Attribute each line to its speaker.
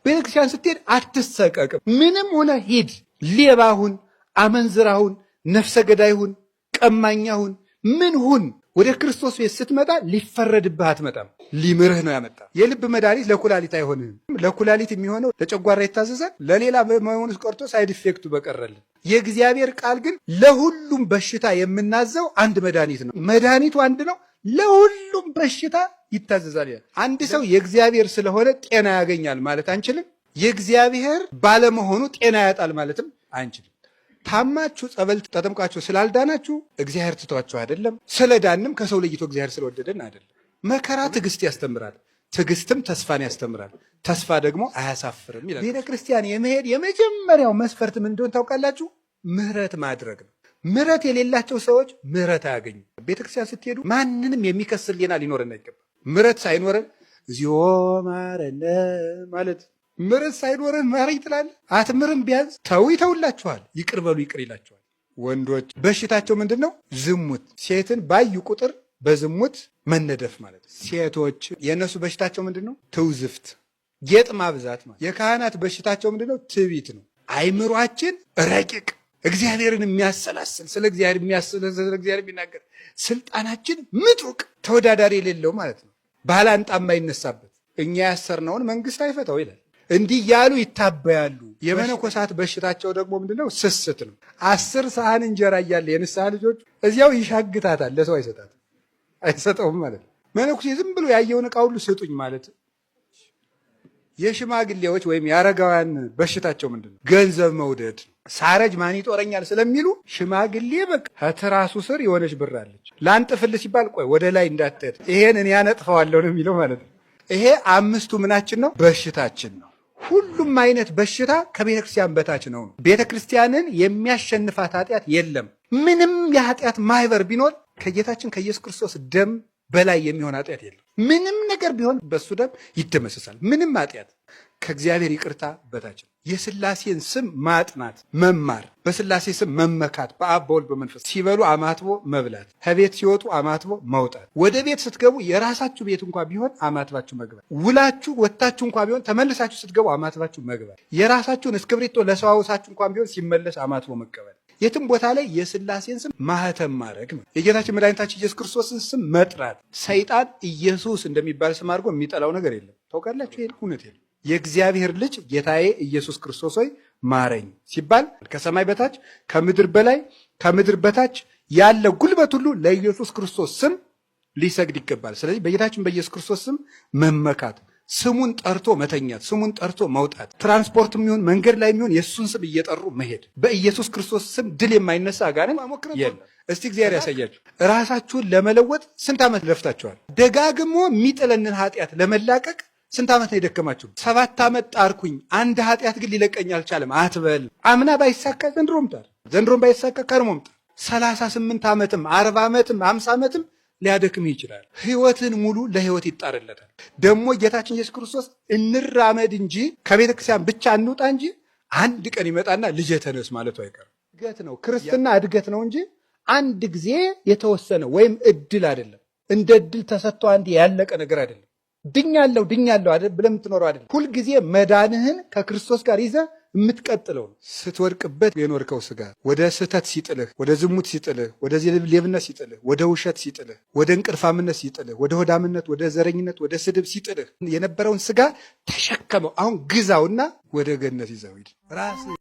Speaker 1: ቤተክርስቲያን ስትሄድ አትሰቀቅም። ምንም ሆነ ሂድ፣ ሌባ ሁን፣ አመንዝራ ሁን፣ ነፍሰ ገዳይ ሁን፣ ቀማኛ ሁን፣ ምን ሁን፣ ወደ ክርስቶስ ቤት ስትመጣ ሊፈረድብህ አትመጣም። ሊምርህ ነው ያመጣ። የልብ መድኃኒት ለኩላሊት አይሆንህም። ለኩላሊት የሚሆነው ለጨጓራ ይታዘዛል። ለሌላ መሆኑ ቀርቶ side effect ኡ በቀረልን። የእግዚአብሔር ቃል ግን ለሁሉም በሽታ የምናዘው አንድ መድኃኒት ነው። መድኃኒቱ አንድ ነው። ለሁሉም በሽታ ይታዘዛል። አንድ ሰው የእግዚአብሔር ስለሆነ ጤና ያገኛል ማለት አንችልም። የእግዚአብሔር ባለመሆኑ ጤና ያጣል ማለትም አንችልም። ታማችሁ ጸበል ተጠምቃችሁ ስላልዳናችሁ እግዚአብሔር ትቷችሁ አይደለም። ስለዳንም ከሰው ለይቶ እግዚአብሔር ስለወደደን አይደለም። መከራ ትዕግስት ያስተምራል፣ ትዕግስትም ተስፋን ያስተምራል፣ ተስፋ ደግሞ አያሳፍርም ይላል። ቤተ ክርስቲያን የመሄድ የመጀመሪያው መስፈርት ምን እንደሆነ ታውቃላችሁ? ምህረት ማድረግ ነው። ምህረት የሌላቸው ሰዎች ምህረት አያገኙ። ቤተክርስቲያን ስትሄዱ ማንንም የሚከስ ሕሊና ሊኖረን አይገባም። ምህረት ሳይኖረን እግዚኦ ማረነ ማለት ምረት ሳይኖርህ ማረኝ ትላለህ። አትምርም። ቢያንስ ተው ይተውላችኋል። ይቅር በሉ ይቅር ይላችኋል። ወንዶች በሽታቸው ምንድን ነው? ዝሙት። ሴትን ባዩ ቁጥር በዝሙት መነደፍ ማለት ነው። ሴቶች የእነሱ በሽታቸው ምንድን ነው? ትውዝፍት፣ ጌጥ ማብዛት ማለት። የካህናት በሽታቸው ምንድን ነው? ትዕቢት ነው። አይምሯችን ረቂቅ እግዚአብሔርን የሚያሰላስል ስለ እግዚአብሔር የሚያሰላስል ስለ እግዚአብሔር የሚናገር ስልጣናችን ምጡቅ ተወዳዳሪ የሌለው ማለት ነው። ባላንጣ የማይነሳበት እኛ ያሰርነውን መንግስት አይፈታው ይላል። እንዲህ ያሉ ይታበያሉ። የመነኮሳት በሽታቸው ደግሞ ምንድነው? ስስት ነው። 10 ሰሃን እንጀራ እያለ የንስሐ ልጆች እዚያው ይሻግታታል፣ ለሰው አይሰጣትም፣ አይሰጠውም ማለት ነው። መነኩሴ ዝም ብሎ ያየውን ዕቃ ሁሉ ስጡኝ ማለት። የሽማግሌዎች ወይም የአረጋውያን በሽታቸው ምንድነው? ገንዘብ መውደድ። ሳረጅ ማን ይጦረኛል ስለሚሉ ሽማግሌ በቃ ከትራሱ ስር የሆነች ብር አለች፣ ላንጥፍልህ ሲባል ቆይ ወደ ላይ እንዳትሄድ ይሄን እኔ ያነጥፈዋለሁ ነው የሚለው ማለት ነው። ይሄ አምስቱ ምናችን ነው? በሽታችን ነው። ሁሉም አይነት በሽታ ከቤተ ክርስቲያን በታች ነው። ቤተ ክርስቲያንን የሚያሸንፋት ኃጢአት የለም። ምንም የኃጢአት ማህበር ቢኖር ከጌታችን ከኢየሱስ ክርስቶስ ደም በላይ የሚሆን ኃጢአት የለም። ምንም ነገር ቢሆን በሱ ደም ይደመሰሳል። ምንም ኃጢአት ከእግዚአብሔር ይቅርታ በታች ነው። የስላሴን ስም ማጥናት፣ መማር፣ በስላሴ ስም መመካት፣ በአብ በወልድ በመንፈስ ሲበሉ አማትቦ መብላት፣ ከቤት ሲወጡ አማትቦ መውጣት፣ ወደ ቤት ስትገቡ የራሳችሁ ቤት እንኳ ቢሆን አማትባችሁ መግባት፣ ውላችሁ ወጥታችሁ እንኳ ቢሆን ተመልሳችሁ ስትገቡ አማትባችሁ መግባት፣ የራሳችሁን እስክብሪቶ ለሰው አውሳችሁ እንኳ ቢሆን ሲመለስ አማትቦ መቀበል፣ የትም ቦታ ላይ የስላሴን ስም ማህተም ማድረግ ነው። የጌታችን መድኃኒታችን ኢየሱስ ክርስቶስን ስም መጥራት። ሰይጣን ኢየሱስ እንደሚባል ስም አድርጎ የሚጠላው ነገር የለም። ታውቃላችሁ፣ ይሄን እውነት የለም። የእግዚአብሔር ልጅ ጌታዬ ኢየሱስ ክርስቶስ ሆይ ማረኝ ሲባል ከሰማይ በታች ከምድር በላይ ከምድር በታች ያለ ጉልበት ሁሉ ለኢየሱስ ክርስቶስ ስም ሊሰግድ ይገባል። ስለዚህ በጌታችን በኢየሱስ ክርስቶስ ስም መመካት፣ ስሙን ጠርቶ መተኛት፣ ስሙን ጠርቶ መውጣት፣ ትራንስፖርት የሚሆን መንገድ ላይ የሚሆን የእሱን ስም እየጠሩ መሄድ፣ በኢየሱስ ክርስቶስ ስም ድል የማይነሳ አጋንንት የለም። እስቲ እግዚአብሔር ያሳያችሁ። ራሳችሁን ለመለወጥ ስንት ዓመት ለፍታችኋል? ደጋግሞ የሚጥለንን ኃጢአት ለመላቀቅ ስንት ዓመት ነው የደከማችሁ? 7 ዓመት ጣርኩኝ፣ አንድ ኃጢአት ግን ሊለቀኝ አልቻለም አትበል። አምና ባይሳካ ዘንድሮም ጣር፣ ዘንድሮም ባይሳካ ከርሞም ጣር። 38 ዓመትም 40 ዓመትም 50 ዓመትም ሊያደክም ይችላል። ህይወትን ሙሉ ለህይወት ይጣርለታል። ደግሞ ጌታችን ኢየሱስ ክርስቶስ እንራመድ እንጂ ከቤተ ክርስቲያን ብቻ እንውጣ እንጂ አንድ ቀን ይመጣና ልጄ ተነስ ማለቱ አይቀርም። እድገት ነው ክርስትና፣ እድገት ነው እንጂ አንድ ጊዜ የተወሰነ ወይም እድል አይደለም። እንደ እድል ተሰጥቶ አንድ ያለቀ ነገር አይደለም። ድኛለሁ ድኛለሁ አይደል ብለህ የምትኖረው አይደለም። ሁልጊዜ መዳንህን ከክርስቶስ ጋር ይዘህ የምትቀጥለው ነው። ስትወድቅበት የኖርከው ስጋ ወደ ስህተት ሲጥልህ፣ ወደ ዝሙት ሲጥልህ፣ ወደ ሌብነት ሲጥልህ፣ ወደ ውሸት ሲጥልህ፣ ወደ እንቅልፋምነት ሲጥልህ፣ ወደ ሆዳምነት፣ ወደ ዘረኝነት፣ ወደ ስድብ ሲጥልህ የነበረውን ስጋ ተሸከመው። አሁን ግዛውና ወደ ገነት ይዘው ሂድ። ራስህ